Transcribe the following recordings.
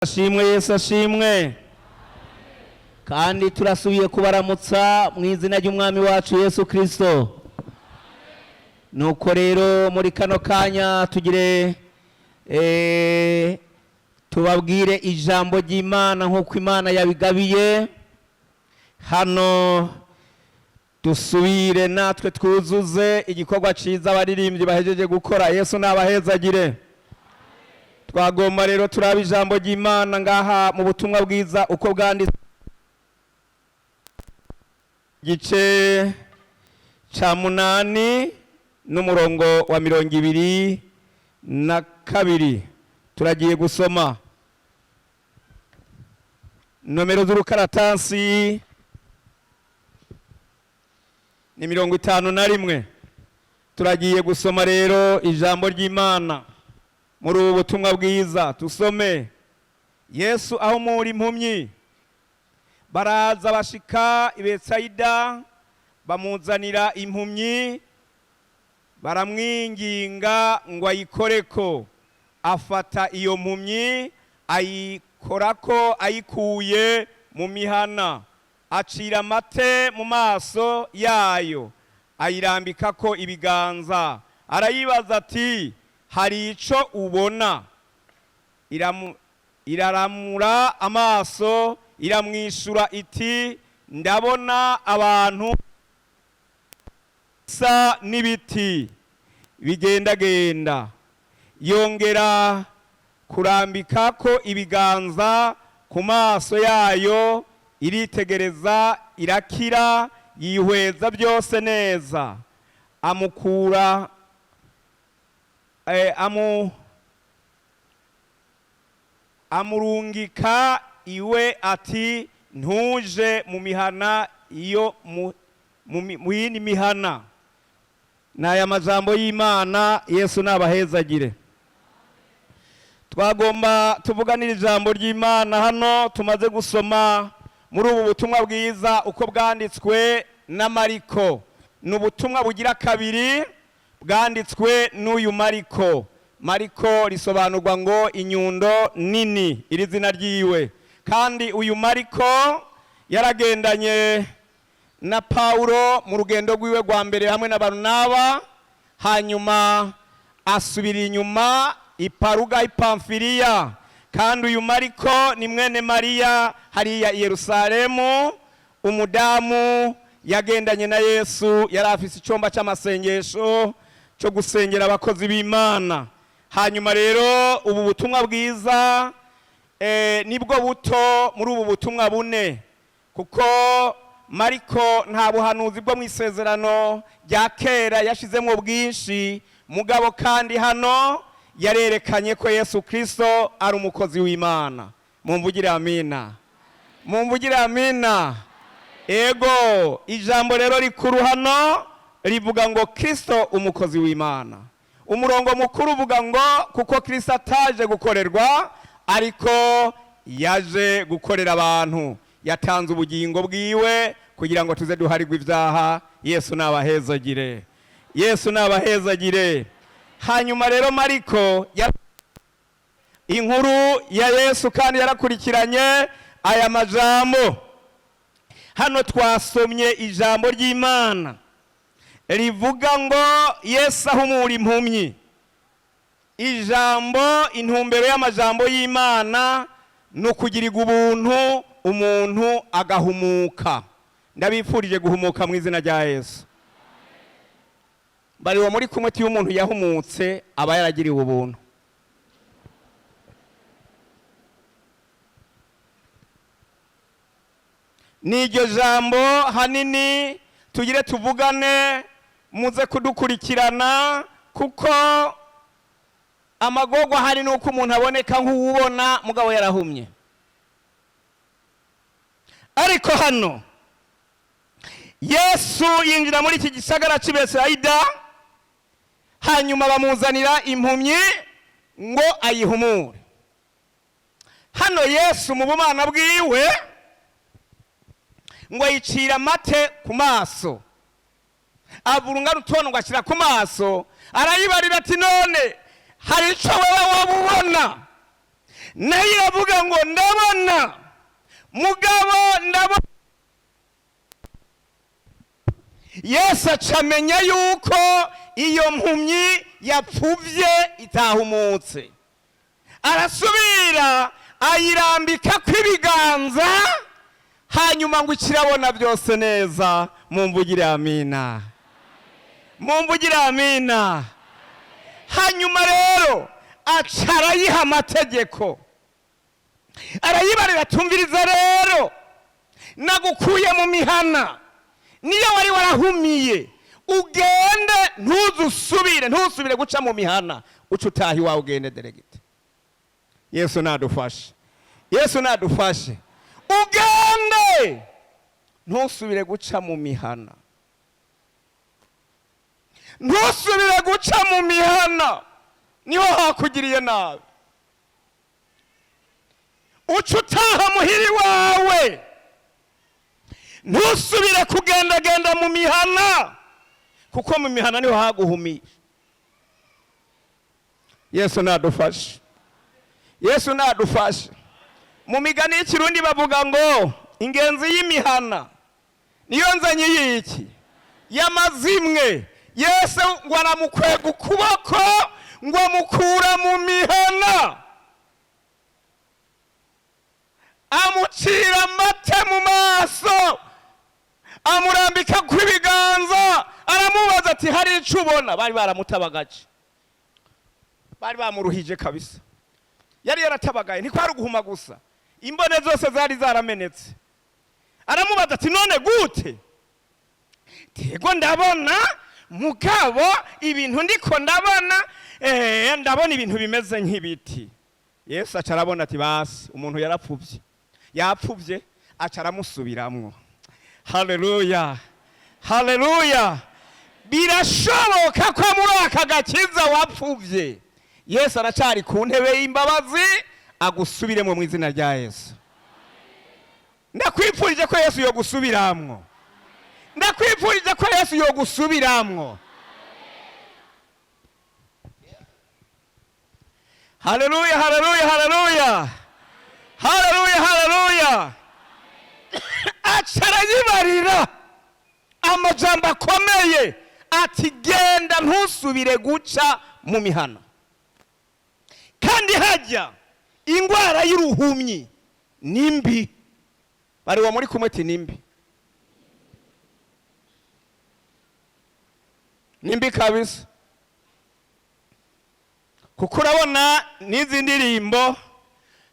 Ashimwe, Yesu ashimwe. Kandi turasubiye kubaramutsa mu izina ry'Umwami wacu Yesu Kirisito. Nuko rero muri kano kanya tugire tubabwire ijambo ry'Imana nk'uko Imana yabigabiye. Hano dusubire natwe twuzuze igikorwa cyiza abaririmbyi bahejeje gukora. Yesu nabahezagire. Twagomba rero turaba ijambo ry'Imana ngaha mu butumwa bwiza uko bwanditse, igice ca 8 n'umurongo wa 22. Turagiye gusoma nomero z'urukaratasi ni 51. Turagiye gusoma rero ijambo ry'Imana muri ubu butumwa bwiza. Tusome: Yesu ahumura impumyi. Baraza bashika i Betsayida, bamuzanira impumyi, baramwinginga ngo ayikoreko. Afata iyo mpumyi, ayikorako ayikuye mu mihana, acira amate mu maso yayo, ayirambikako ibiganza, arayibaza ati: "Hari ico ubona?" Iraramura amaso, iramwishura iti: "Ndabona abantu sa n'ibiti bigendagenda." Yongera kurambikako ibiganza ku maso yayo, iritegereza, irakira, yihweza byose neza. Amukura amurungika iwe ati: "Ntuje mu mihana iyo mu yindi mihana." Ni aya majambo y'Imana. Yesu nabahezagire. Twagomba tuvuganira ijambo ry'Imana hano tumaze gusoma muri ubu butumwa bwiza uko bwanditswe na Mariko. Ni ubutumwa bugira kabiri bwanditswe n'uyu Mariko. Mariko risobanurwa ngo inyundo nini, iri zina ryiwe. Kandi uyu Mariko yaragendanye na Paulo mu rugendo rwiwe rwa mbere hamwe na Barunaba, hanyuma asubira inyuma i Paruga, i Pamfiliya. Kandi uyu Mariko ni mwene Mariya hariya i Yerusalemu, umudamu yagendanye na Yesu, yari afise icyumba cy'amasengesho cyo gusengera abakozi b'Imana. Hanyuma rero ubu butumwa bwiza nibwo buto muri ubu butumwa bune, kuko Mariko nta buhanuzi bwo mu Isezerano rya Kera yashizemo bwinshi. Mugabo kandi hano yarerekanye ko Yesu Kirisito ari umukozi w'Imana. Mumvugire amina, mumvugire amina. Ego, ijambo rero rikuru hano rivuga ngo Kirisito umukozi w'Imana. Umurongo mukuru uvuga ngo kuko Kirisito ataje gukorerwa, ariko yaje gukorera abantu, yatanze ubugingo bwiwe kugira ngo tuze duharirwe ibyaha. Yesu nabahezagire, Yesu nabahezagire. Hanyuma rero Mariko inkuru ya Yesu kandi yarakurikiranye aya majambo. Hano twasomye ijambo ry'Imana rivuga ngo Yesu ahumura impumyi. Ijambo, intumbero y'amajambo y'Imana ni ukugirirwa ubuntu, umuntu agahumuka. Ndabifurije guhumuka mu izina rya Yesu. Bari muri kumwe, iyo umuntu yahumutse aba yaragiriwe ubuntu. N'iryo jambo hanini tugire tuvugane, muze kudukurikirana, kuko amagorwa hari nuko umuntu aboneka nk'uwubona mugabo yarahumye. Ariko hano Yesu yinjira muri iki gisagara cy'i Betsaida, hanyuma bamuzanira impumyi ngo ayihumure. Hano Yesu mu bumana bwiwe ngo ayicira amate ku maso, avurunga rutono ngo ashyira ku maso, arayibarira ati: "None hari icyo wewe waba ubona?" Nayo iravuga ngo ndabona, mugabo ndabona. Yesu acamenya yuko iyo mpumyi yapfuvye itahumutse, arasubira ayirambika kw'ibiganza, hanyuma ngo ikirabona byose neza. Mumvugire amina, mumvugire amina. Hanyuma rero aca arayiha amategeko, arayibarira, tumviriza rero, nagukuye mu mihana, niyo wari warahumiye, ugende ntuzusubire, ntusubire guca mu mihana, uca utaha iwawe, ugende direct. Yesu nadufashe, Yesu nadufashe. Ugende ntusubire guca mu mihana, ntusubire guca mu mihana, niho hakugiriye nabi. Uca utaha muhira iwawe, ntusubire kugendagenda mu mihana, kuko mu mihana niho haguhumiye. Yesu nadufashe, Yesu nadufashe. Mu migani y'ikirundi bavuga ngo ingenzi y'imihana niyo nzanye y'iki y'amazimwe. Yesu ngo aramukwega ukuboko, ngo amukura mu mihana, amucira amate mu maso, amurambika kw'ibiganza, aramubaza ati hari icyo ubona? Bari baramutabagaje, bari bamuruhije kabisa, yari yaratabagaye, ntikwari uguhuma gusa, imbone zose zari zaramenetse. Aramubaza ati none gute? Tego ndabona, mugabo ibintu ndiko ndabona, ndabona ibintu bimeze nk'ibiti. Yesu aca arabona ati basi umuntu yarapfuvye, yapfuvye, aca aramusubiramwo. Haleluya, haleluya. Birashoboka ko muri aka gakiza wapfuvye, Yesu aracari ku ntebe y'imbabazi, agusubiremo mu izina rya Yesu. Ndakwifurije ko Yesu yogusubiramwo, ndakwifurije ko Yesu yogusubiramwo. Haleluya, haleluya, haleluya, haleluya, haleluya. Aca arayibarira amajambo akomeye ati genda ntusubire guca mu mihana. Kandi hajya ingwara y'uruhumyi ni mbi, bari uwo muri kumwe ati ni mbi, ni mbi kabisa. Kuko urabona n'izi ndirimbo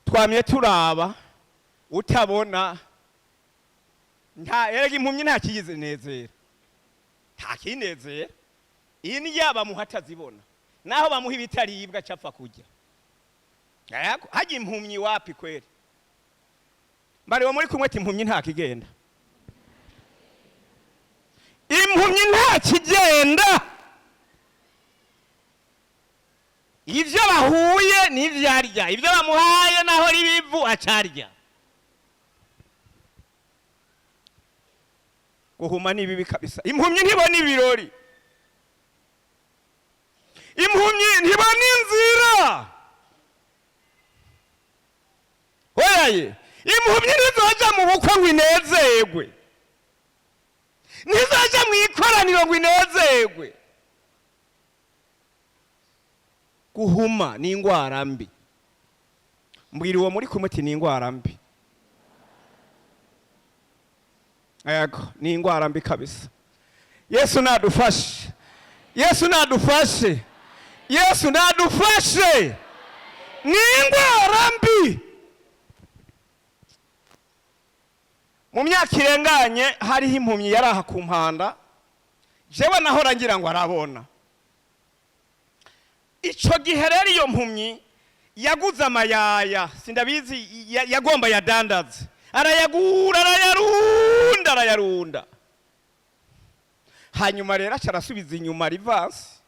twamye turaba, utabona nta erega impumyi nta kiyizinezera, nta kinezera. Indya bamuha atazibona, naho bamuha ibitaribwa acapfa kurya. Hajya impumyi wapi kweri? Bari uwo muri kumwe ati impumyi nta kigenda, impumyi nta kigenda. Ivyo bahuye n'ivyo arya, ivyo bamuhaye naho ribivu acarya. Guhuma ni bibi kabisa. Impumyi ntibona ibirori, impumyi ntibona inzira. Oyaye, impumyi ntizoja mu bukwe ngo inezerwe, ntizoja mu ikoraniro ngo inezerwe. Guhuma ni ingwara mbi. Mbwira uwo muri kumwe ati ni ingwara mbi. Yego, ni ingwara mbi kabisa. Yesu nadufashe, Yesu nadufashe, Yesu nadufashe. Ni ingwara mbi. Mu myaka irenganye hariho impumyi yaraha ku mpanda, jewe nahora ngira ngo arabona. Ico gihe rero iyo mpumyi yaguze amayaya, sindabizi, yagomba yadandaze, arayagura, arayarunda, arayarunda. Hanyuma rero aca arasubiza inyuma rivansi,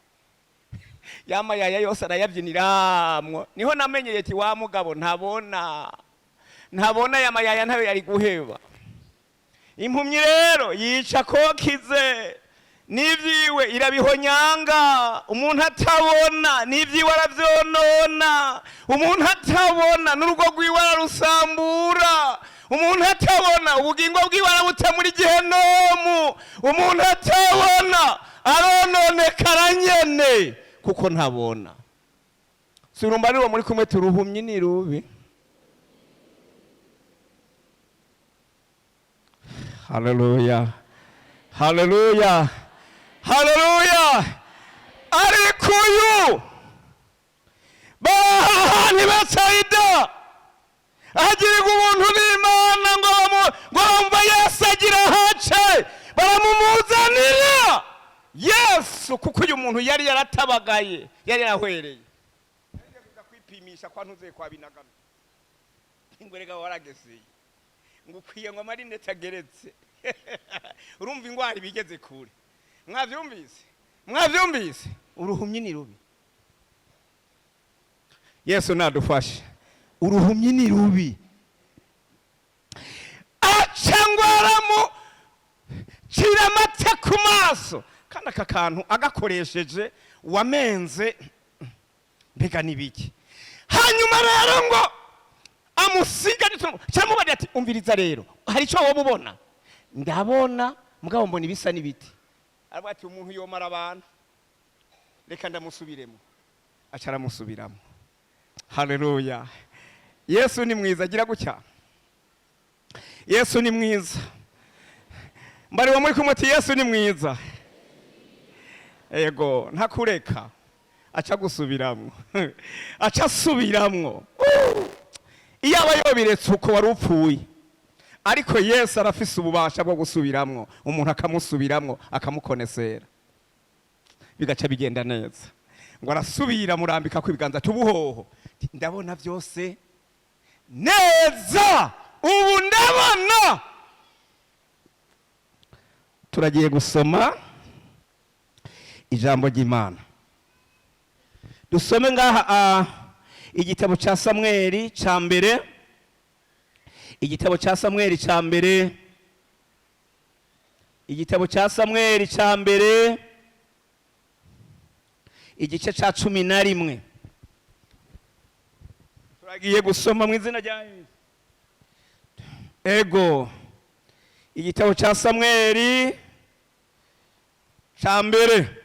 ya mayaya yose arayabyiniramwo. Niho namenyeye ati wa mugabo ntabona, ntabona, ya mayaya ntayo yari guheba. Impumyi rero yica kokize, N'ibyiwe irabihonyanga. Umuntu atabona n'ibyiwe arabyonona. Umuntu atabona n'urugo rwiwe ararusambura. Umuntu atabona ubugingo bwiwe arabuta muri gihenomu. Umuntu atabona arononekara nyene kuko ntabona. Surumba niwo muri kumwe, turuhumye ni rubi. Haleluya, haleluya, haleluya! Ariko uyu bahahani Betsaida agirirwa ubuntu n'Imana, ngo bamva Yesu agira hace, baramumuzanira Yesu, kuko uyu muntu yari yaratabagaye, yari yarahwereye. Yagiye kuja kwipimisha kwa ntuze kwa Binagano, ngo rega warageseye, ngo ukwiye ngo amarinete ageretse. Urumva ingwara ibigeze kure. Mwavyumvise? Mwavyumvise? Uruhumyi ni rubi. Yesu nadufashe. Uruhumyi ni rubi. Aca ngo aramucira amata ku maso, kandi aka kantu agakoresheje wamenze mbega nibiki. Hanyuma rero ngo amusiga, cyamubari ati: "Umviriza rero, hari icyo wowe ubona?" "Ndabona, mugabo mbona ibisa n'ibiti." Aravuga ati: "Umuntu yomara abantu, reka ndamusubiremo." Aca aramusubiramo. Haleluya! Yesu ni mwiza. Agira gutya. Yesu ni mwiza. Mbariwa muri kumwe ati: "Yesu ni mwiza." Ego, ntakureka, aca gusubiramwo, aca asubiramwo. Iyo aba yobiretse uko wari upfuye, ariko Yesu arafise ububasha bwo gusubiramwo umuntu, akamusubiramwo, akamukonesera, bigaca bigenda neza. Ngo arasubira, murambika ko ibiganza, tubuhoho, "Ndabona byose neza, ubu ndabona." Turagiye gusoma ijambo ry'Imana. Dusome ngaha igitabo cya Samweli cya mbere, igitabo cya Samweli cya mbere, igitabo cya Samweli cya mbere, igice cya 11. Turagiye gusoma mu izina rya Yesu. Ego, igitabo cya Samweli cya mbere,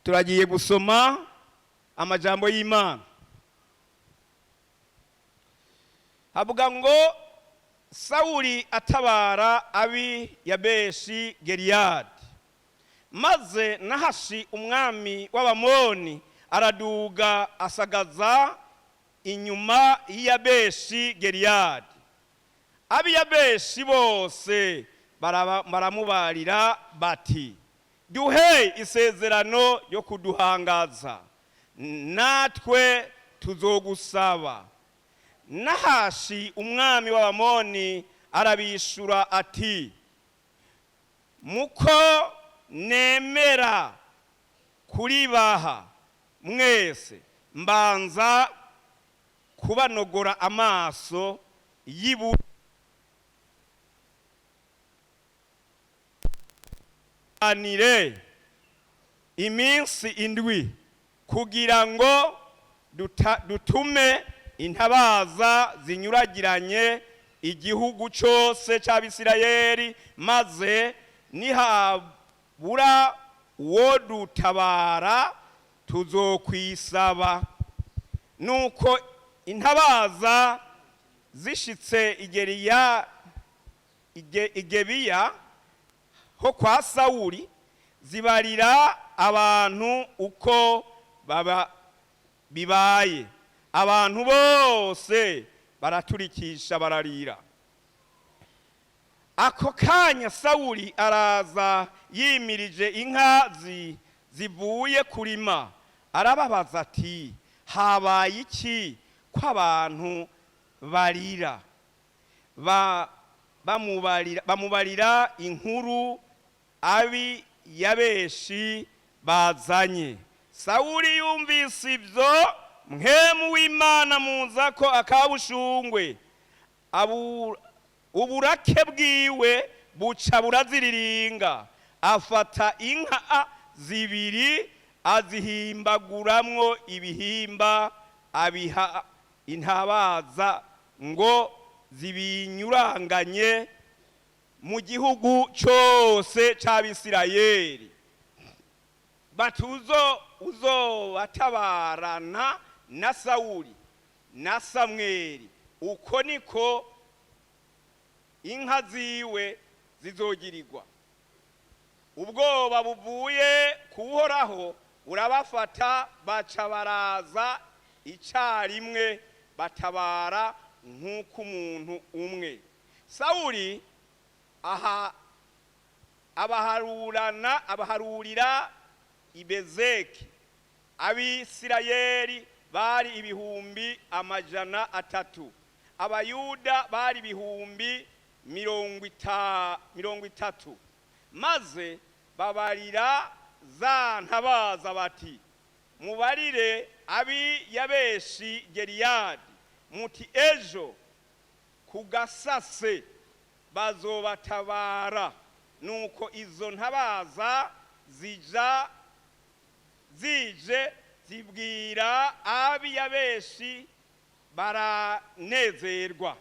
turagiye gusoma amajambo y'Imana. Havuga ngo: Sawuli atabara abi Yabeshi Geliyadi. Maze Nahashi umwami w'Abamoni araduga, asagaza inyuma y'Iyabeshi Geliyadi. Ab'iyabeshi bose baramubarira bati: "Duhe isezerano ryo kuduhangaza, natwe tuzogusaba." Nahashi umwami w'Abamoni arabishura ati: "Muko nemera kuribaha mwese, mbanza kubanogora amaso y'ibu anire iminsi 7, kugira ngo dutume intabaza zinyuragiranye igihugu cyose cy'Abisirayeli, maze nihabura uwo dutabara tuzokwisaba." Nuko intabaza zishitse igeriya igebiya ho kwa Sawuli, zibarira abantu uko baba bibaye. Abantu bose baraturikisha, bararira. Ako kanya Sawuli araza yimirije inka zivuye kurima, arababaza ati: "Habaye iki ko abantu barira?" Bamubarira inkuru abi Yabeshi bazanye. Sawuli yumvise ibyo, mpwemu w'Imana muza ko akabushungwe, uburake bwiwe buca buraziriringa. Afata inka zibiri, azihimbaguramwo ibihimba, abiha intabaza ngo zibinyuranganye mu gihugu cyose cy'Abisirayeli, batuzo uzobatabarana na Sawuli na Samweli, uko niko inka ziwe zizogirirwa. Ubwoba buvuye kuhoraho burabafata, baca baraza icyarimwe, batabara nk'uko umuntu umwe. Sawuli aha abaharurana, abaharurira i Bezeki. Abisirayeli bari 300,000, Abayuda bari 30,000. Maze babarira za ntabaza bati: "Mubarire abi Yabeshi Geriyadi muti ejo ku gasase bazobatabara." Nuko izo ntabaza zija, zije zibwira abi Yabeshi, baranezerwa.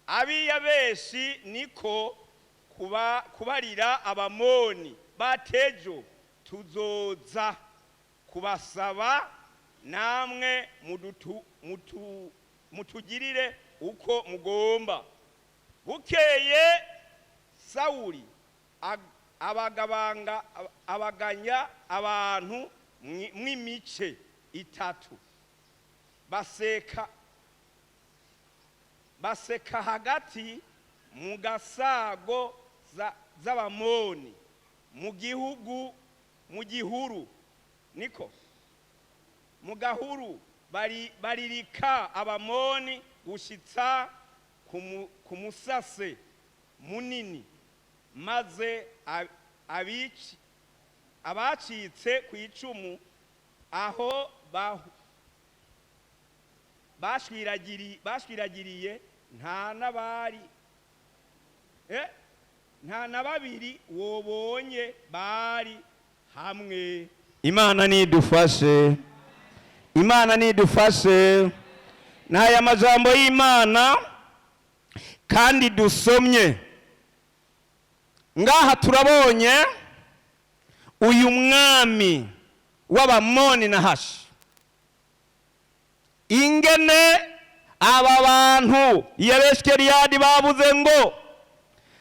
Abi Yabeshi niko kuba kubarira Abamoni batejo: "Tuzoza kubasaba, namwe mutugirire uko mugomba." Bukeye Sawuli abagabanga, abaganya abantu mw'imice itatu, baseka hagati mu gasago z'Abamoni mu gihugu, mu gihuru, niko mu gahuru, baririka Abamoni gushitsa ku musase munini. Maze abacitse ku icumu aho bashwiragiriye, nta n'abari nta na babiri wobonye bari hamwe. Imana nidufashe, Imana nidufashe. N'aya majambo y'Imana kandi dusomye ngaha, turabonye uyu mwami w'Abamoni Nahashi, ingene aba bantu Yabeshikeriyadi babuze ngo: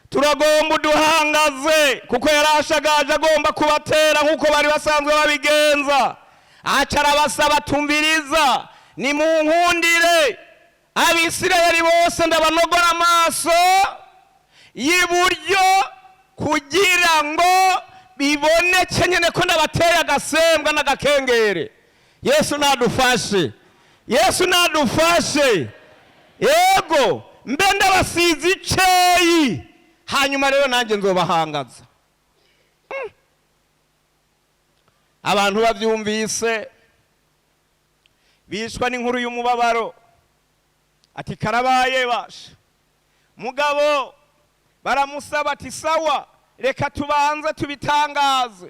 "Turagomba uduhangaze," kuko yari ashagaje agomba kubatera nk'uko bari basanzwe babigenza. Aca arabasaba: "Tumviriza, nimunkundire Abisirayeli bose ndabanogora amaso y'iburyo, kugira ngo biboneke nyine ko ndabateye agasembwa n'agakengere." Yesu nadufashe, Yesu nadufashe. Yego, mbe ndabasize iceyi, hanyuma rero nanjye nzobahangaza. Abantu babyumvise bishwa n'inkuru y'umubabaro, ati: "Karabaye basha." Mugabo baramusaba ati: "Sawa, reka tubanze tubitangaze,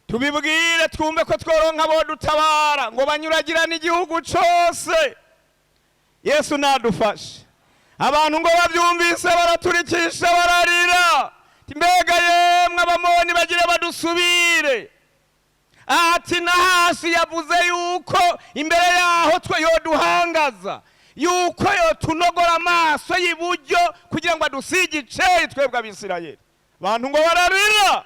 tubibwire, twumve ko tworonka abo dutabara." Ngo banyuragirane igihugu cose. Yesu nadufashe. Abantu ngo babyumvise baraturikisha, bararira. Ati: "Mbega yemwe, Abamoni bagire badusubire!" Ati: "Nahasi yavuze yuko imbere yaho twe yoduhangaza, yuko yotunogora amaso y'iburyo kugira ngo adusige iceyi twebwe Abisirayeli." Abantu ngo bararira,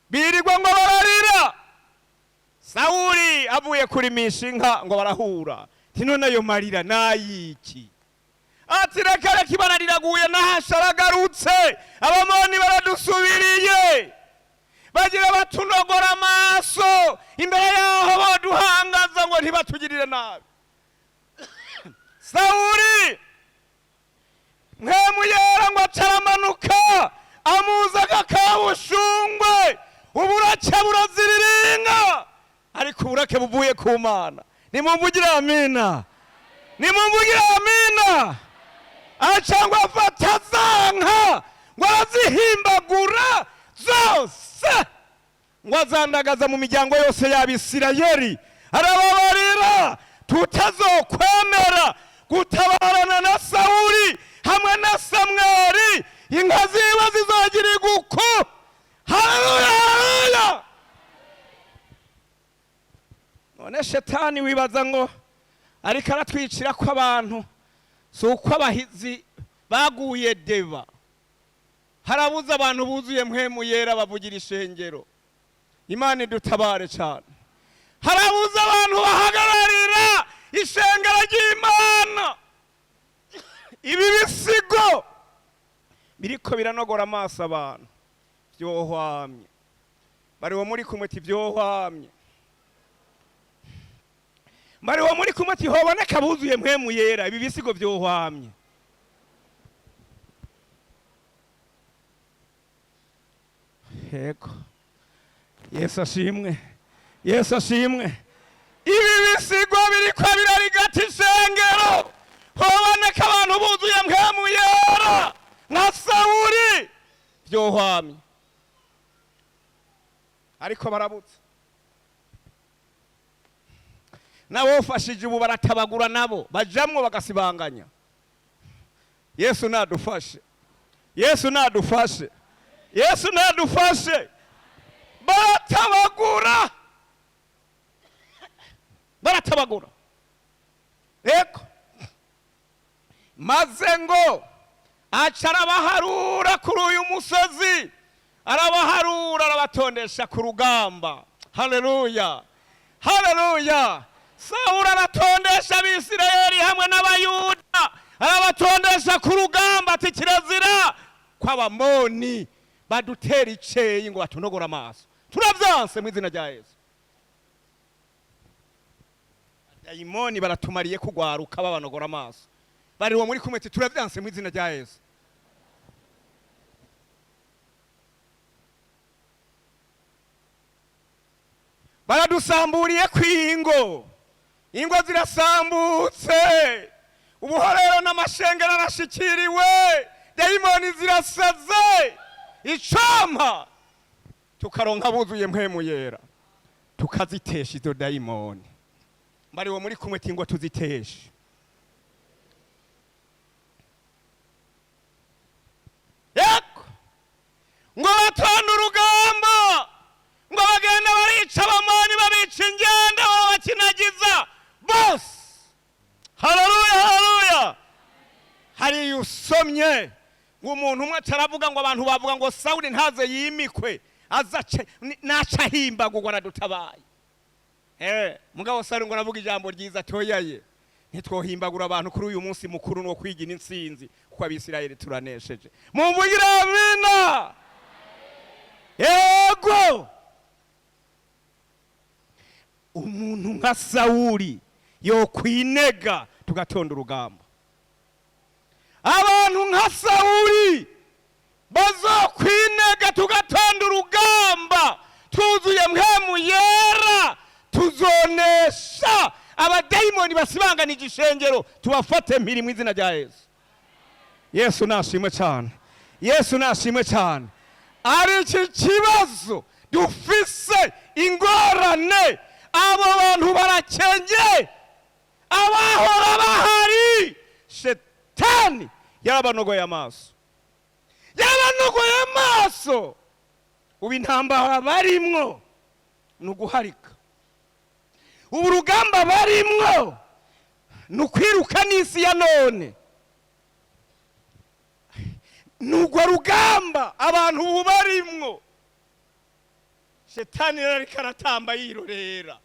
birirwa ngo bararira. Sawuli avuye kurimisha inka, ngo barahura, ati: "None ayo marira nayiki?" Ati: "Reka reka, ibara riraguye, Nahasha aragarutse, Abamoni baradusubiriye, bagira batunogora amaso imbere yaho boduhangaza ngo ntibatugirire nabi." Sawuli Mpwemu Yera ngo acaramanuka, amuzaga kabushungwe, uburake buraziriringa, ariko uburake buvuye ku Mana. Nimumvugire amina, nimumvugire amina. Aca ngo afata za nka, ngo arazi Arazihimbagura zose, ngo azandagaza mu miryango yose y'Abisirayeli. Arababarira tutazokwemera gutabarana na Sawuli hamwe na Samweli, inka ziwe zizogira iguku. Haleluya, haleluya! None Shetani wibaza ngo ariko aratwicira ko abantu, si uko abahizi baguye deba? Harabuze abantu buzuye Mpwemu Yera bavugira ishengero. Imana idutabare cyane. Harabuze abantu bahagararira ishengero ry'Imana. Ibi bisigo biriko biranogora amaso abantu, byohwamye. Bari uwo muri kumwe ati byohwamye. Bari uwo muri kumwe ati hoboneka buzuye Mpwemu Yera, ibi bisigo byohwamye. Yego, Yesu ashimwe, Yesu ashimwe. Ibi bisigo biriko birarigata ishengero, hoboneka abantu buzuye Mpwemu Yera nka Sawuli, byohwamye. Ariko barabutse nabofashije, ubu baratabagura, nabo bajamwo bagasibanganya. Yesu nadufashe, Yesu nadufashe, Yesu nadufashe. Baratabagura, baratabagura. Eko maze ngo aca arabaharura kuri uyu musozi, arabaharura, arabatondesha ku rugamba. Haleluya, haleluya! Sawuli aratondesha Abisirayeli hamwe n'Abayuda, arabatondesha ku rugamba, ati kirazira ko Abamoni badutera iceyi ngo batunogore amaso. Turavyanse mu izina rya Yesu. Dayimoni baratumariye kugwaruka babanogora amaso. Bari uwo muri kumwe ati turavyanse mu izina rya Yesu. Baradusamburiye kwingo, ingo zirasambutse, ubuhorero n'amashengero arashikiriwe, dayimoni zirasaze. Icampa tukaronka buzuye Mpwemu Yera, tukazitesha izo dayimoni. Mbari uwo muri kumwe ati ngo tuziteshe. Yego, ngo batonde urugamba, ngo bagenda barica Abamoni, babica ingenda, babakinagiza bose. Haleluya, haleluya! Hariya usomye ngo umuntu umwe ataravuga ngo abantu bavuga ngo Sawuli ntaze yimikwe, azace naca ahimbagurwa, aradutabaye. Mugabo Sawuli ngo aravuga ijambo ryiza, toyaye, ntitwohimbagura abantu kuri uyu munsi mukuru no kwigira intsinzi, kuko Abisirayeli turanesheje. Mumvugire amina. Yego, umuntu nka Sawuli yokwinega tugatonda urugamba. Abantu nka Sawuli bazokwinega tugatonda urugamba, tuzuye Mpwemu Yera, tuzonesha abadayimoni basibanganije ishengero, tubafate mpiri mu izina rya Yesu. Yesu nashimwe cyane, Yesu nashimwe cyane. Ari iki kibazo dufise, ingorane, abo bantu barakenye, abahora bahari Shetani yarabanogoye amaso, yarabanogoye amaso. Ubu intambara barimwo ni uguharika, ubu urugamba barimwo ni ukwiruka n'isi ya none. Ni urwo rugamba abantu ubu barimwo. Shetani rero ariko aratamba yirorera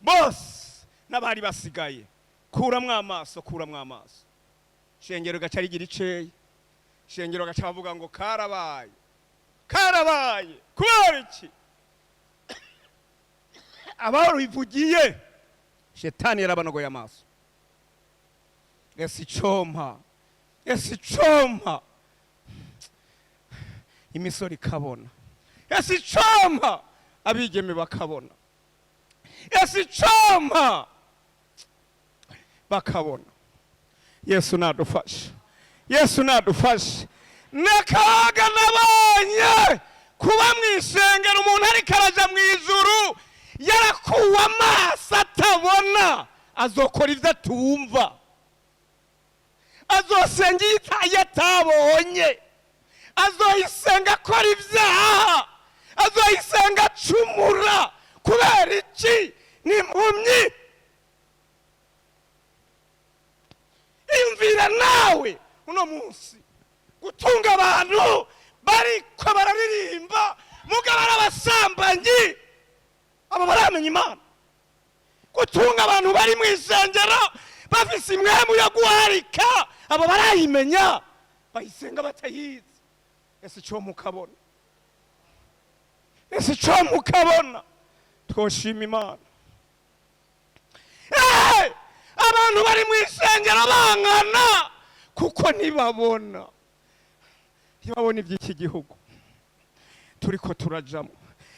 bose n'abari basigaye. Kuramwo amaso, kuramwo amaso. Shengero gaca rigira iceye, shengero gaca bavuga ngo karabaye, karabaye. Kubera iki? Ababivugiye Shetani yarabanogoye amaso. Ese icompa, ese icompa imisoro ikabona, ese icompa abigeme bakabona, ese icompa bakabona. Yesu nadufashe, Yesu nadufashe. N'akaga nabonye kuba mu isengero umuntu ariko araja mu ijuru yarakuwe amaso atabona, azokora ibyo atumva, azosenga iyo atabonye, azoyisenga akora ibyaha, azoyisenga acumura. Kubera iki? Ni impumyi. Iyumvira nawe uno munsi gutunga abantu bariko bararirimba mugabo ari abasambanyi, abo baramenya Imana. Gutunga abantu bari mu isengero bafise impwemu yo guharika, abo barayimenya, bayisenga batayizi. Ese ico mukabona, ese ico mukabona, twoshima Imana. Abantu bari mu isengero bangana kuko ntibabona, ntibabona iby'iki gihugu turiko turajamo.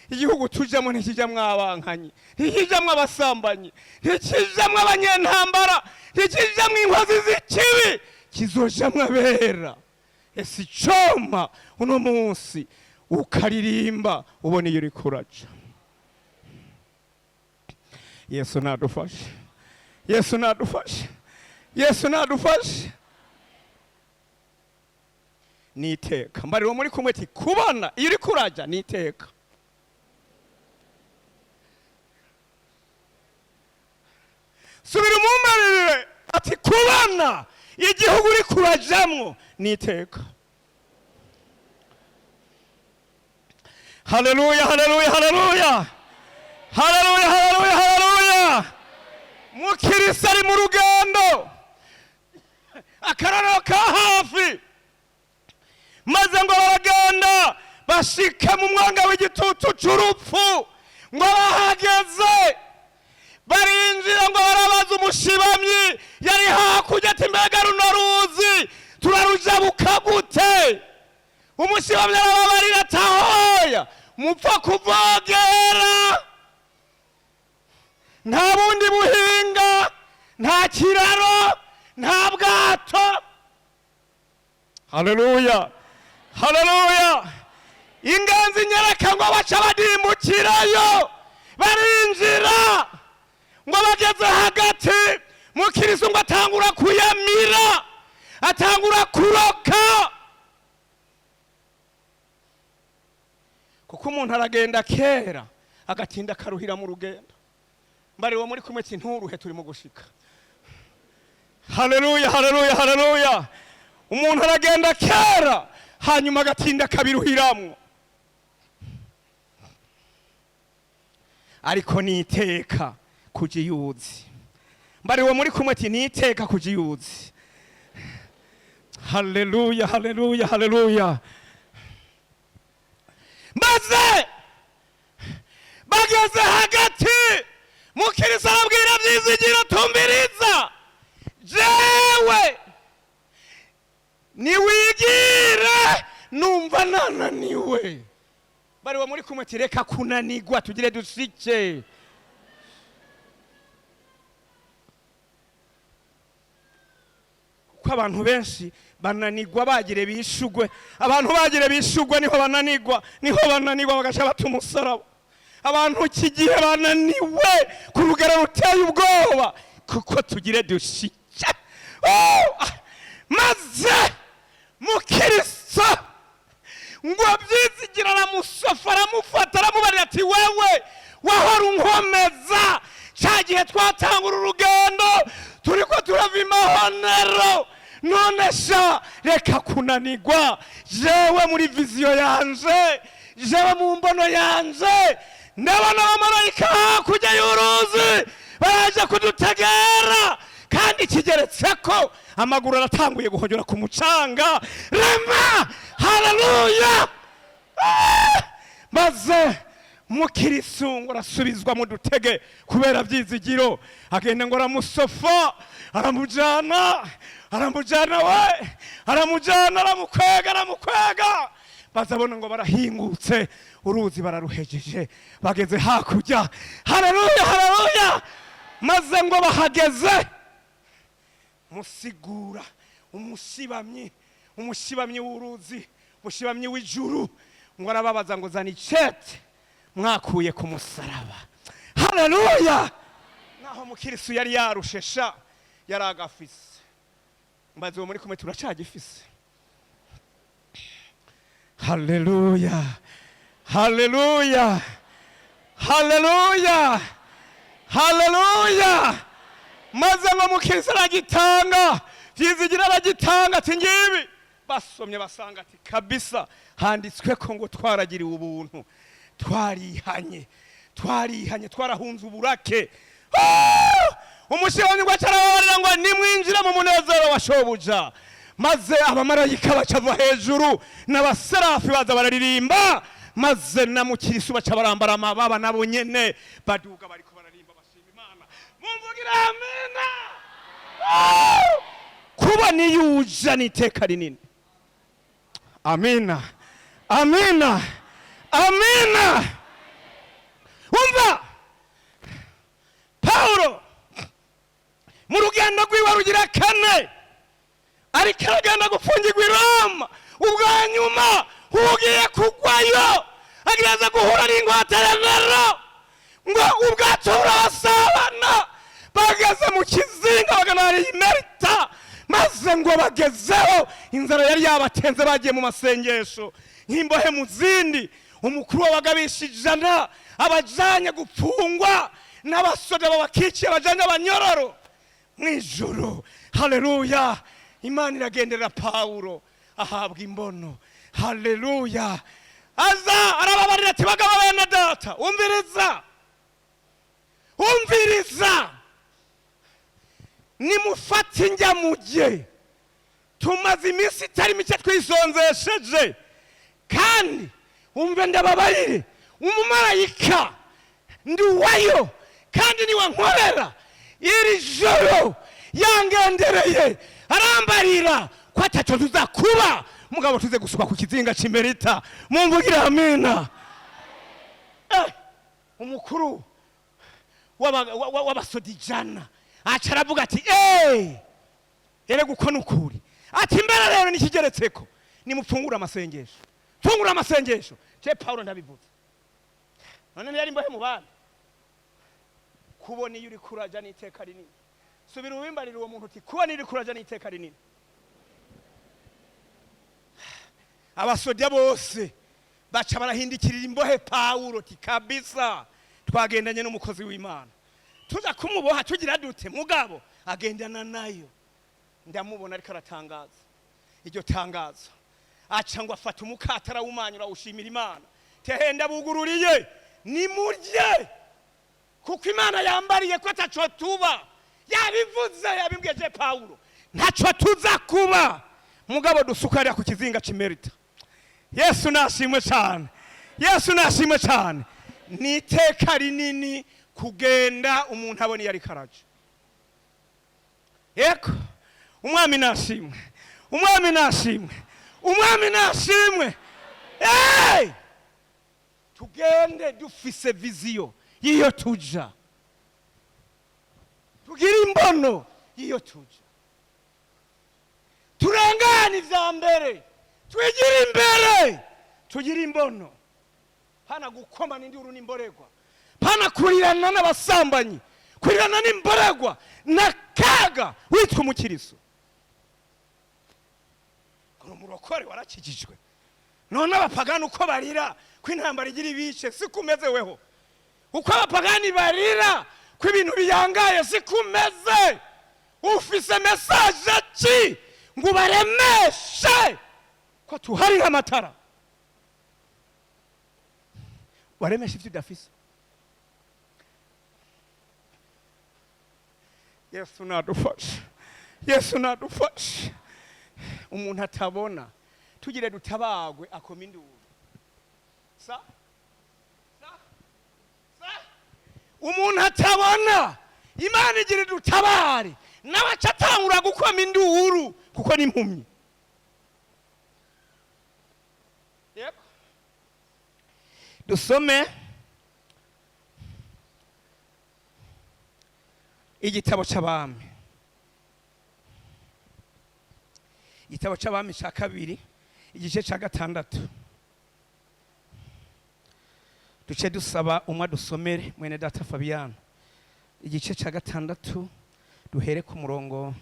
Igihugu tujamo ntikijamwo abankanyi, ntikijamwo abasambanyi, ntikijamwo abanyentambara, ntikijamwo inkozi z'ikibi, kizojamwo abera. Ese icoma uno munsi ukaririmba ubona iyo uriko uraja. Yesu nadufashe, Yesu nadufashe, Yesu nadufashe. Niteka mbariro muri kumwe ati kubona iyo uriko uraja niteka. Subira umumbarire ati kubona igihugu uriko urajamwo niteka. Haleluya, haleluya, haleluya, haleluya, haleluya, haleluya. Mukirisi ari mu rugendo, akarorero ka hafi, maze ngo baragenda bashika mu mwanga w'igitutu c'urupfu. Ngo bahageze barinjira, ngo barabaza umushibamyi yari hakurya ati mbega runo ruzi turarujabuka gute? Umushibamyi arababarira ati ahoya mupfa kuvogera, nta bundi buhinga, nta kiraro, nta bwato. Haleluya, haleluya. Inganzi nyereka ngo baca badimbukirayo, barinjira. Ngo bageze hagati, mukirisu ngo atangura kuyamira, atangura kuroka, kuko umuntu aragenda kera agatinda akaruhira mu rugendo. Mbari uwo muri kumwe ati nturuhe, turi mu gushika. Haleluya, haleluya, haleluya. Umuntu aragenda kera hanyuma agatinda akabiruhiramwo, ariko niteka kujiyuzi. Mbari uwo muri kumwe ati niteka kujiyuzi. Haleluya, haleluya, haleluya. Maze bageze hagati, mukirisi arabwira Byizigiro, tumbiriza jewe niwigire numva nananiwe. Bari uwo muri kumwe ati reka kunanigwa tugire dushike. Kuko abantu benshi bananigwa bagire bishugwe, abantu bagire bishugwe niho bananigwa, niho bananigwa bagaca bata umusaraba. Abantu iki gihe bananiwe ku rugero ruteye ubwoba, kuko tugire dushike. Maze mukiristo ngo Byizigira aramusofa, aramufata, aramubarira ati wewe wahora unkomeza cya gihe twatangura urugendo turiko turava imahonero, none sha reka kunanigwa. Jewe muri viziyo yanje, jewe mu mbono yanje, ndabona abamarayika hakurya y'uruzi baraje kudutegera, kandi kigeretse ko amaguru aratanguye guhonyora ku mucanga. Rema, haleluya. Maze mukirisu ngo arasubizwa mu dutege kubera Byizigiro, agenda ngo aramusofa, aramujana, aramujana we, aramujana, aramukwega, aramukwega, bazabona ngo barahingutse uruzi bararuhejeje, bageze hakurya. Haleluya, haleluya. Maze ngo bahageze, musigura umushibamyi Umushibamyi w'uruzi, umushibamyi w'ijuru, ngo arababaza ngo: "Zana icete mwakuye ku musaraba." Haleluya! Naho mukirisu yari yarushesha, yari agafise. Mbaze uwo muri kumwe: turacagifise? Haleluya, haleluya, haleluya, haleluya! Maze ngo mukirisu aragitanga, Vyizigira aragitanga, ati: "Ngibi." Basomye basanga ati: "Kabisa handitswe ko ngo twaragiriwe ubuntu, twarihanye, twarihanye, twarahunze uburake." Ah! Umushiranyi ngo acarababarira ngo: "Nimwinjire mu munezero wa shobuja." Maze abamarayika bacava hejuru n'abaserafi baza bararirimba, maze na mukirisu baca barambara amababa, nabo nyene baduga bariko bararimba bashima Imana. Mumvugira amena! Ah! Kuba niyuja ni iteka rinini. Amina, amina, amina! Umva, Pawulo mu rugendo rwiwe rugira kane, ariko aragenda gupfungirwa i Roma ubwa nyuma, ugiye kugwayo, agerageza guhura n'ingwate ya Nero, ngo ubwato burabasabana, bageze mu kizinga bagana hari Imerita. Maze ngo bagezeho, inzara yari yabatenze, bagiye mu masengesho nk'imbohe mu zindi. Umukuru w'abagabisha 100 abajanye gupfungwa n'abasoda babakikiye, abajanye abanyororo mu ijoro. Haleluya! Imana iragenderera Pawulo, ahabwa imbono. Haleluya! Aza arababarira ati: "Bagabo bene data, umviriza, umviriza, nimufate injyamujye. Tumaze iminsi itari mike twisonzesheje, kandi umve ndababarire, umumarayika ndi uwayo kandi niwe nkorera. Iri joro yangendereye, arambarira ko ataco tuza kuba, mugabo tuze gusuka ku kizinga c'imerita." Mumvugire amina! Umukuru w'abasoda 100 aca aravuga ati: "Eh, erega uko nukuri." Ati: "Mbere rero nikigeretseko, nimupfungure amasengesho, fungura amasengesho." Je Paulo ndabivuze, none ntiyari imbohe mu bandi? Kubona iyo uri kuraja n'iteka rinini. Subira ubimbarira uwo muntu uti: "Kubona iyo uri kuraja n'iteka rinini." Abasoda bose baca barahindikirira imbohe Pawulo ti: "Kabisa twagendanye n'umukozi w'Imana, tuza kumuboha tugira dute, mugabo agendana nayo." Ndamubona ariko aratangaza iryo tangazo, aca ngo afata umukate, arawumanyura, awushimira Imana, tehenda bugururiye: "Nimurye, kuko Imana yambariye ko ataco tuba. Yabivuze, yabimbwiye je Pawulo, ntaco tuza kuba, mugabo dusuka hariya ku kizinga c'imerita." Yesu nashimwe cyane, Yesu nashimwe cyane! Ni iteka rinini kugenda umuntu abona iyo ariko araja. Yego, Umwami nashimwe, Umwami nashimwe, Umwami nashimwe! Hey! Tugende dufise vision y'iyo tuja, tugire imbono y'iyo tuja, turengane ivya mbere, twigire imbere, tugire imbono. Pana gukomana induru n'imboregwa, pana kurirana n'abasambanyi, kurirana n'imboregwa n'akaga witwa umukiriso. Uri umurokore, warakijijwe, none abapagani uko barira ko intambara igira ibice, siko umeze weho? Uko abapagani barira ko ibintu biyangaye, siko umeze? Ufise message ki ngo ubaremeshe ko tuhari nk'amatara? Waremesha ibyo udafise. Yesu nadufashe, Yesu nadufashe! Umuntu atabona tugire dutabagwe, akoma induru sa sa sa. Umuntu atabona Imana igira idutabare, nawe aca atangura gukoma induru kuko ni impumyi. Yego. Dusome igitabo c'Abami. Igitabo c'Abami ca kabiri, igice ca gatandatu. Duce dusaba umwe dusomere, mwene data Fabiano. Igice ca gatandatu, duhere ku murongo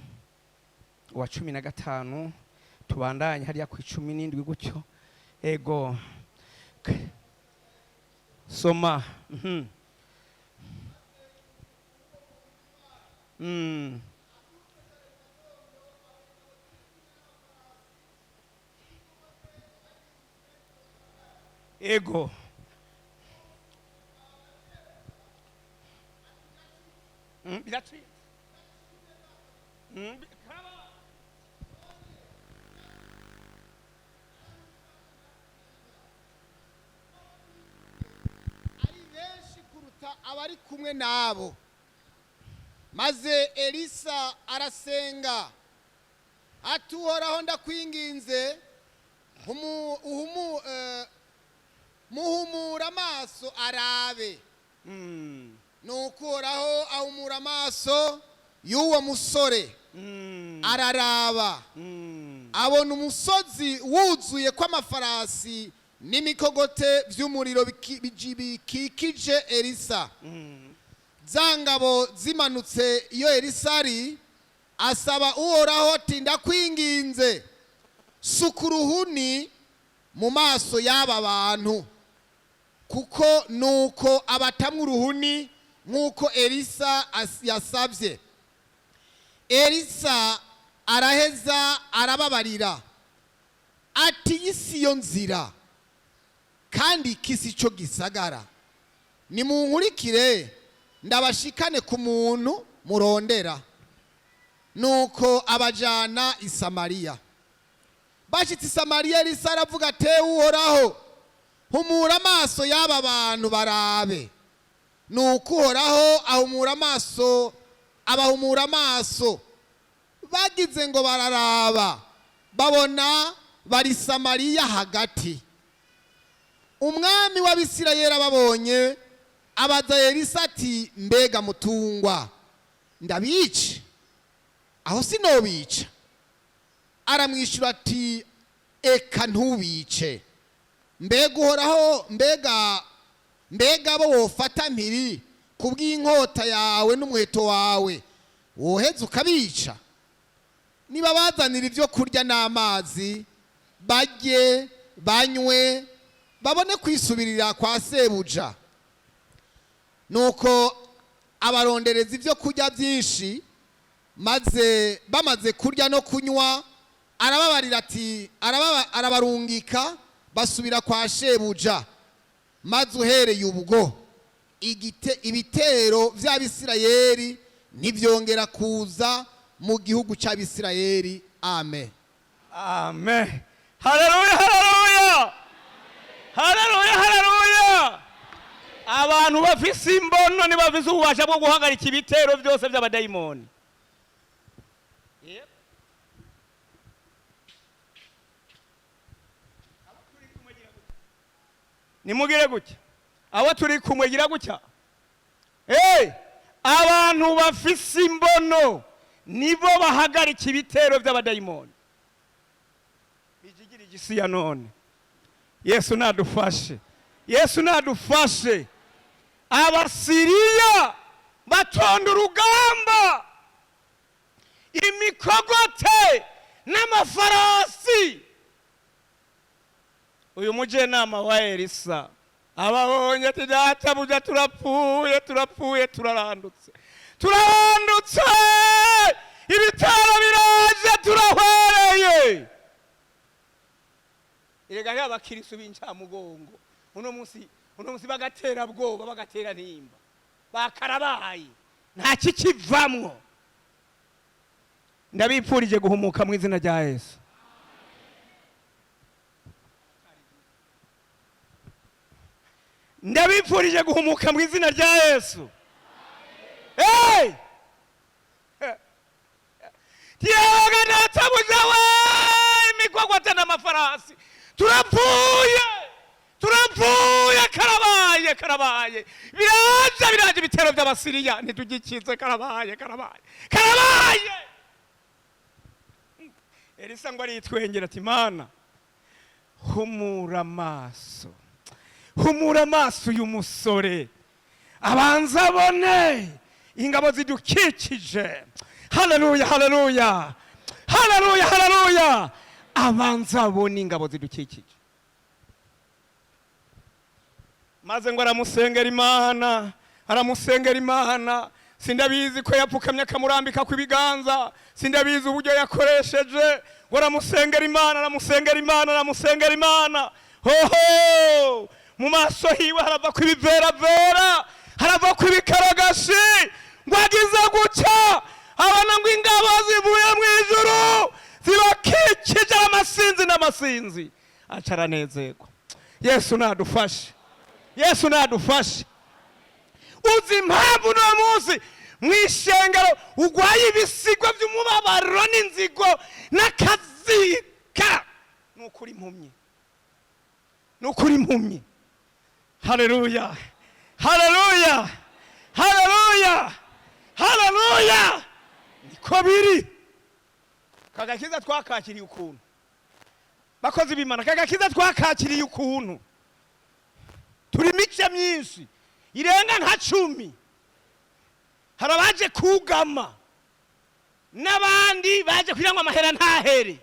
wa 15, tubandanye hariya ku 17 gutyo. Ego, soma. Ego. Biracitse. Ari benshi kuruta abari kumwe nabo. Maze Elisa arasenga ati: "Uhoraho, ndakwinginze, muhumura amaso arabe." Nuko Uhoraho ahumura amaso y'uwo musore, araraba, abona umusozi wuzuye kw'amafarasi n'imikogote vy'umuriro bikikije Elisa. Za ngabo zimanutse iyo Elisa ari, asaba Uhoraho ati: "Ndakwinginze, suka uruhuni mu maso y'aba bantu." Kuko nuko abatamwa uruhuni nk'uko Elisa yasabye. Elisa araheza arababarira ati: "Iyi si yo nzira, kandi iki si cyo gisagara. Nimunkurikire, ndabashikane ku muntu murondera." Nuko abajana i Samariya. Bashitse i Samariya, Elisa aravuga ati: "Uhoraho, humura amaso y'aba bantu barabe." Nuko Uhoraho ahumura amaso, abahumura amaso. Bagize ngo bararaba, babona bari Samariya hagati. Umwami w'Abisirayeli ababonye, abaza Elisa ati: "Mbega mutungwa, ndabice? Aho sinobica?" Aramwishyura ati: "Eka, ntubice. Mbega Uhoraho, mbega bo wofata mpiri kubw'inkota yawe n'umuheto wawe, woheza ukabica? Niba bazanira ibyo kurya n'amazi, barye banywe, babone kwisubirira kwa sebuja." Nuko abarondereza ibyo kurya byinshi, maze bamaze kurya no kunywa, arababarira ati arabarungika, basubira kwa shebuja. Maze uhereye ubwo, ibitero by'Abisirayeli ntibyongera kuza mu gihugu cy'Abisirayeli. Amen. Amen. Haleluya, haleluya, haleluya, haleluya. Abantu bafise imbono ni bafise ububasha bwo guhagarika ibitero byose by'abadayimoni. Yep. Nimugire gutya, abo turi kumwe, gira gutya. Hey! Abantu bafise imbono nibo bahagarika ibitero by'abadayimoni bijigirije isi ya none. Yesu nadufashe, Yesu nadufashe. Abasiriya batonda urugamba, imikogote n'amafarasi. Uyu mujenama wa Elisa ababonye ati: "Databuja, turapfuye, turapfuye, turarandutse, turarandutse, ibitero biraje, turahwereye." Erega rero abakirisu b'incamugongo uno munsi bagatera bwoba, bagatera ntimba, bakarabaye, nta kikivamwo. Ndabipfurije guhumuka mu izina rya Yesu. Ndabipfurije guhumuka mu izina rya Yesu. Hey! Tiyaga databuja we, imikogote n'amafarasi, turapfuye, turapfuye, karabaye, karabaye, biraje, biraje, ibitero by'Abasiriya, ntitugikize, karabaye, karabaye, karabaye. Elisa ngo aritwengera ati: "Mana, humura amaso, humura amaso uyu musore abanza abone ingabo zidukikije." Haleluya, haleluya, haleluya, haleluya! Abanza abone ingabo zidukikije. Maze ngo aramusengera Imana, aramusengera Imana. Sindabizi ko yapfukamye akamurambika ku ibiganza, sindabizi uburyo yakoresheje. Ngo aramusengera Imana, aramusengera Imana, aramusengera Imana. Hoho mu maso hiwe harava ku ibiveravera, harava ku ibikaragashi. Ngo agize guca abona ngo ingabo zivuye mu ijuru zibakikije, amasinzi n'amasinzi, aca aranezerwa. Yesu nadufashe, Yesu nadufashe. Uzi impamvu uno munsi mu ishengero urwaye ibisigwa by'umubabaro n'inzigo n'akazika? Ni ukuri impumyi, ni ukuri impumyi. Haleluya, haleluya, haleluya, haleluya! Niko biri. Kagakiza twakakiriye ukuntu, bakozi b'Imana, kagakiza twakakiriye ukuntu. Turi imice myinshi irenga nka 10. Hari abaje kugama, n'abandi baje kugira ngo amahera ntahere,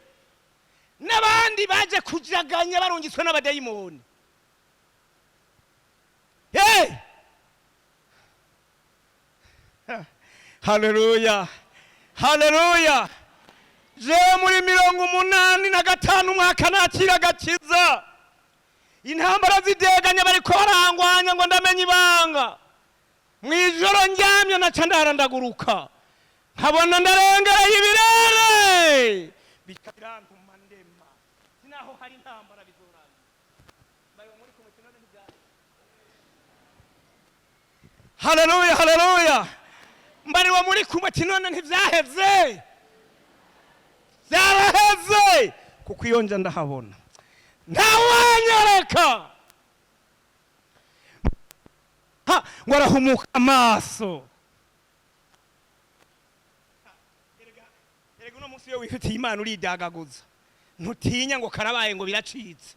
n'abandi baje kujaganya barungitswe n'abadayimoni. Hey! Haleluya, haleluya! Jewe muri 85 umwaka nakira agakiza, intambara zideganya, bariko barangwanya ngo ndamenye ibanga. Mu ijoro ndyamye naca ndara ndaguruka, nkabona ndarengereye ibirere, bica birantuma ndema sinaho hari intambara bizorangira. Mbaye muri kumwe sinone ntibyari. Haleluya, haleluya! Mbariwe muri kumwe ati none ntibyaheze? Byaraheze, kuko iyo nja ndahabona ntawanyereka. Ha, ngo arahumuka amaso. Erega uno munsi iyo wifitiye Imana uridagaguza, ntutinya ngo karabaye, ngo biracitse.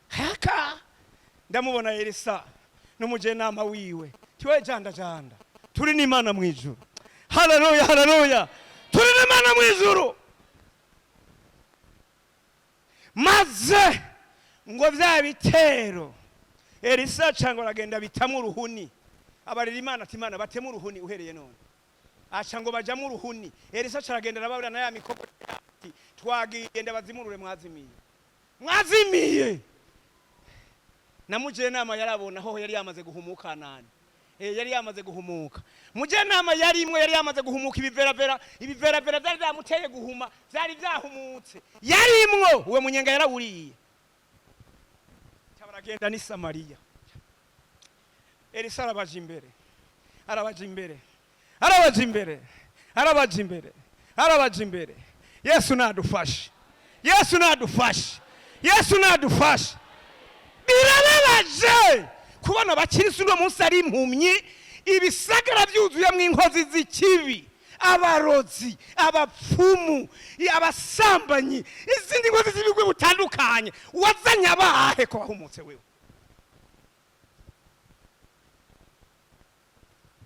Haka ndamubona Elisa n'umujenama wiwe tiwe janda janda. Turi n'Imana mu ijuru. Haleluya, haleluya! Turi n'Imana mu ijuru. Maze ngo bya bitero, Elisa cyangwa aragenda bitamo uruhuni, abarira Imana ati: "Imana, batemo uruhuni uhereye none." Aca ngo bajamo uruhuni. Elisa aca aragenda arababwira na ya mikoko ati: "Twagiye, ndabazimurure, mwazimiye, mwazimiye." Na mujenama yarabona hoho yari yamaze guhumuka nani. Yari yamaze guhumuka. Mujenama yari imwe yari yamaze guhumuka ibiveravera, ibiveravera byari byamuteye guhuma, byari byahumutse. Yari imwo uwo munyenga yarawuriye. Baragenda ni Samariya. Elisa arabaje imbere, arabaje imbere, arabaje imbere, arabaje imbere, arabaje imbere. Yesu nadufashe, Yesu nadufashe, Yesu nadufashe! Birababaje kubona abakirisitu uno munsi ari impumyi, ibisagara byuzuyemo inkozi z'ikibi, abarozi, abapfumu, abasambanyi, izindi nkozi z'ibigwi butandukanye. Wazanye abahe ko wahumutse wewe?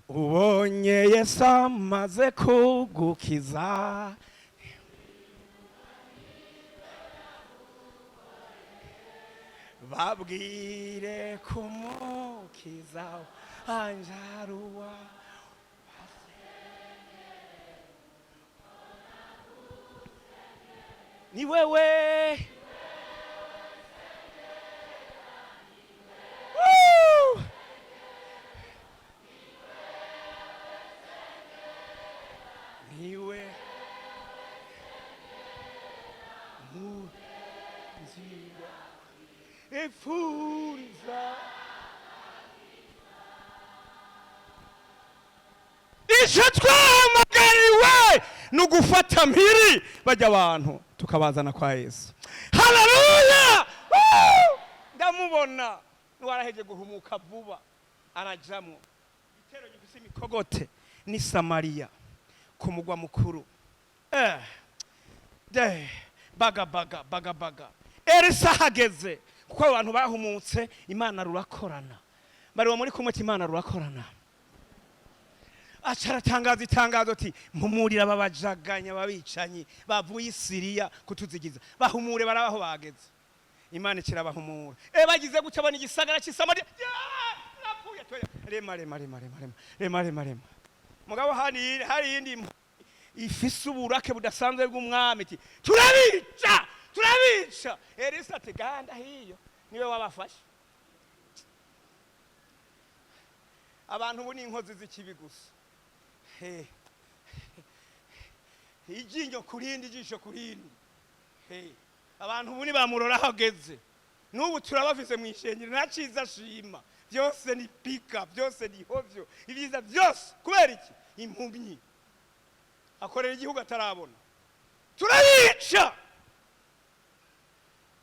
Ubonye Yesu amaze kugukiza, babwire kumukiza anjaruwa. Ni wewe. Woo! Niwe mu nzira ifuriza. Icyo twahamagariwe ni ugufata mpiri bajya abantu tukabazana kwa Yesu. Haleluya! Woo! Ndamubona waraheje guhumuka vuba, arajamwo igitero gifise imikogote ni Samariya ku mugwa mukuru. De Baga baga baga baga. Elisa ahageze, kuko abo bantu bahumutse, Imana rurakorana. Bari muri kumwe ati Imana rurakorana. Aca aratangaza itangazo ati: "Mpumurira babajaganya, babicanyi bavuye i Siriya kutuzigiza, bahumure barabaho bageze." Imana ikirabahumura. Bagize gutya, abona igisagara cy'i Samariya. Napfuye toya. Rema, rema, rema, rema, rema, rema, rema, rema. Mugabo hari iyindi ifise uburake budasanzwe bw'umwami, iti: "Turabica, turabica." Elisa ati: "Ganda hiyo, niwe wabafashe." Abantu ubu ni inkozi z'ikibi gusa. He. Iryinyo ku rindi, ijisho ku rindi. He. Abantu ubu ntibamurora aho ageze. N'ubu turabafise mu ishengero, nta cyiza ashima, byose ni pika, byose ni hovyo, ibyiza byose. Kubera iki? Impumyi, akorera igihugu atarabona. Turabica.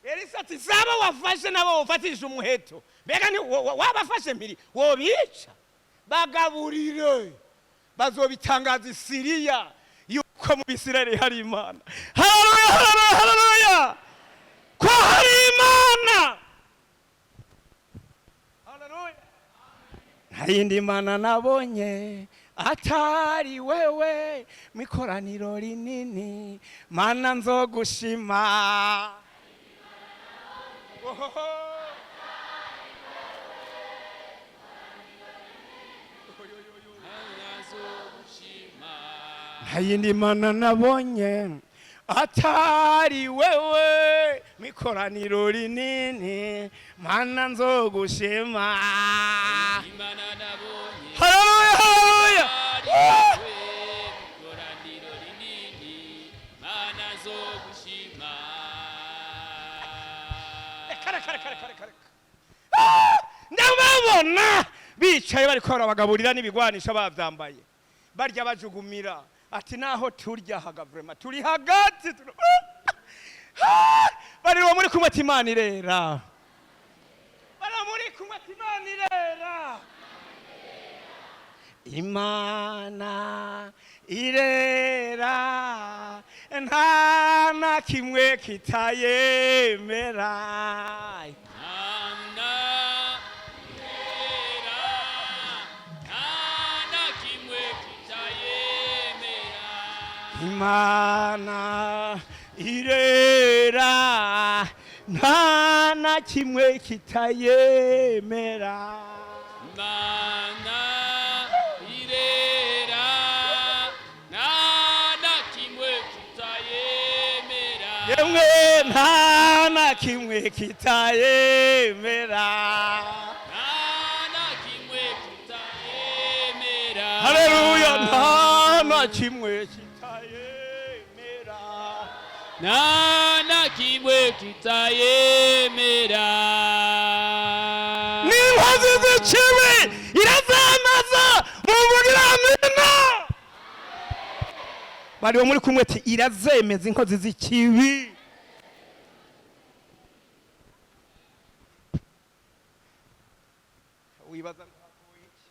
Elisa ati: "Zaba wafashe nabo wofatishije umuheto, mbega ni wabafashe mpiri wobica? Bagaburire, bazobitangaza i Siriya yuko mu Bisirayeli hari Imana." Haleluya, haleluya, haleluya, ko hari Imana. Haleluya. Nta yindi mana nabonye atari wewe mu ikoraniro rinini, Mana nzogushima. Ohoho. Nta yindi mana nabonye atari wewe mu ikoraniro rinini, Mana nzogushima. Imana nabonye Haleluya, haleluya. ari wewe ikoraniro rinini, Mana nzogushima. Reka, reka, reka, reka, reka, reka. Ah! Ndababona bicaye bariko barabagaburira n'ibigwanisho bavyambaye, barya bajugumira, ati: "Naho turya haga, vraiment turi hagati Ah! Ah!" Bari uwo muri kumwe ati: "Imana irera." Bari uwo muri kumwe ati: "Imana irera, Imana irera, nta na kimwe kitayemera." Mana irera, nta na kimwe kitayemera. Imana irera, nta na kimwe kitayemera. Imana irera, nta na kimwe kitayemera. Yemwe, nta na kimwe kitayemera. Nta na kimwe kitayemera. Haleluya, nta na kimwe kitayemera. Nta na kimwe kitayemera. N'inkozi z'ikibi irazamaza, muvugira amina. Bari muri kumwe ati: "Irazemeza inkozi z'ikibi." Wibaza ngo havuye iki?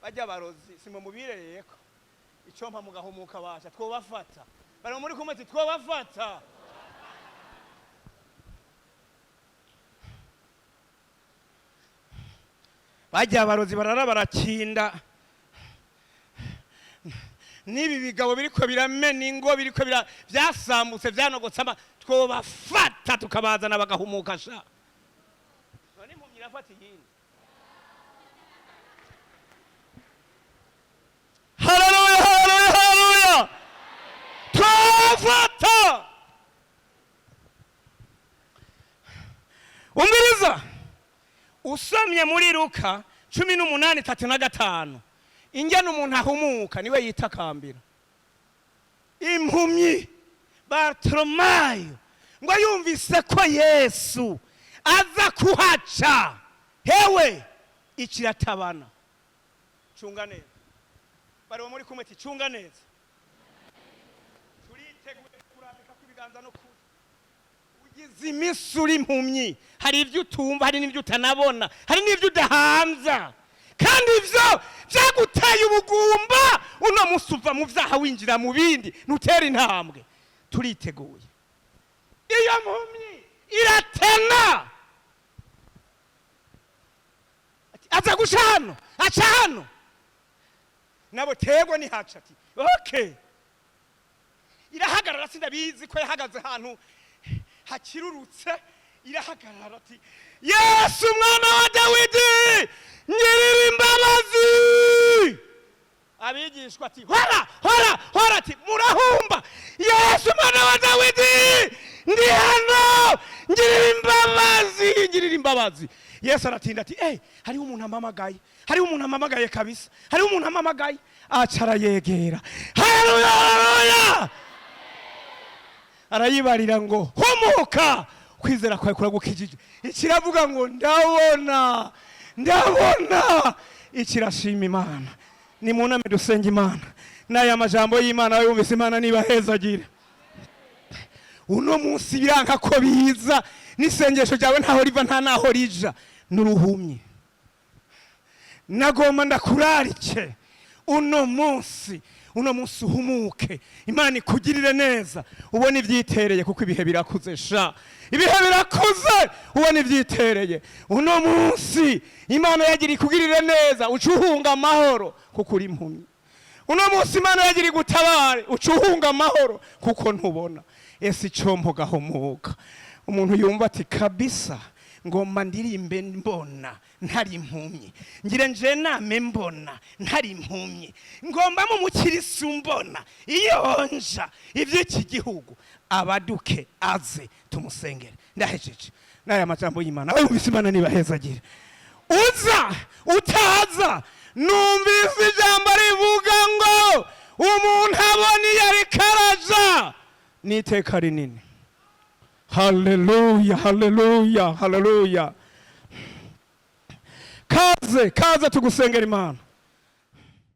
Bajya barozi simwe mubirereyeko, icompa mugahumuka basha twobafata. Bari muri kumwe ati: "Twobafata." Bajya abarozi barara barakinda n'ibi bigabo biriko biramena ingo, biriko byasambutse, byanogotse ama, twobafata tukabazana bagahumuka sha. None impumyi irafata iyindi? Haleluya, haleluya, haleluya, twobafata. Umviriza, usomye muri Luka 18:35, ingene umuntu ahumuka niwe yitakambira. Impumyi Bartolomayo ngo yumvise ko Yesu aza kuhaca, hewe ikiratabana. Cunga neza. Bari muri kumwe ati: "Cunga neza." Turiteguye kurambika kw'ibiganza no kuri ugize iminsi uri impumyi, hari ibyo utumva, hari n'ibyo utanabona, hari n'ibyo udahanza, kandi ibyo byaguteye ubugumba. Uno munsi uva mu byaha winjira mu bindi, ntutera intambwe. Turiteguye. Ararengana. Ati, aza guca hano, aca hano. Nabo tego nihaca. Ati okay. Irahagarara, sindabizi ko yahagaze ahantu hakirurutse. Irahagarara ati: "Yesu mwana wa Dawidi, ngirira imbabazi." Abigishwa ati: "Hora, hora, hora!" Ati: "Murahumba." "Yesu mwana wa Dawidi, ndi hano, ngirira imbabazi, ngirira imbabazi." Yesu aratinda ati: "Hariho umuntu ampamagaye, hariho umuntu ampamagaye kabisa, hariho umuntu ampamagaye." Aca arayegera. Haleluya, haleluya! Arayibarira ngo: "Humuka, kwizera kwawe kuragukijije." Ikiravuga ngo: "Ndabona, ndabona." Ikirashima Imana. Ni muname dusenga Imana n'aya majambo y'Imana. Yumvise Imana niba hezagire. Uno munsi biranka ko biza n'isengesho ryawe, ntaho riva, nta naho rija, n'uruhumye. Nagomba ndakurarike uno munsi, uno munsi uhumuke, Imana ikugirire neza, ubone ibyitereye, kuko ibihe birakuze sha, ibihe birakuze. Ubone ibyitereye uno munsi, Imana yagira ikugirire neza, uca uhunga amahoro kuko uri impumyi. Uno munsi Imana yagira igutabare, uca uhunga amahoro kuko ntubona. Ese icompo gahumuka, umuntu yumva ati: "Kabisa ngomba ndirimbe mbona, ntari impumyi, ngire nje name mbona, ntari impumyi, ngomba mu mukirisu mbona." Iyo nja iby'iki gihugu, abaduke aze tumusengere. Ndahejeje n'aya majambo y'Imana. Abe Imana nibahezagire. Uza utaza, numvise ijambo rivuga ngo umuntu abona iyo ariko araja ni iteka rinini. Haleluya, haleluya, haleluya! Kaze, kaze tugusengera Imana.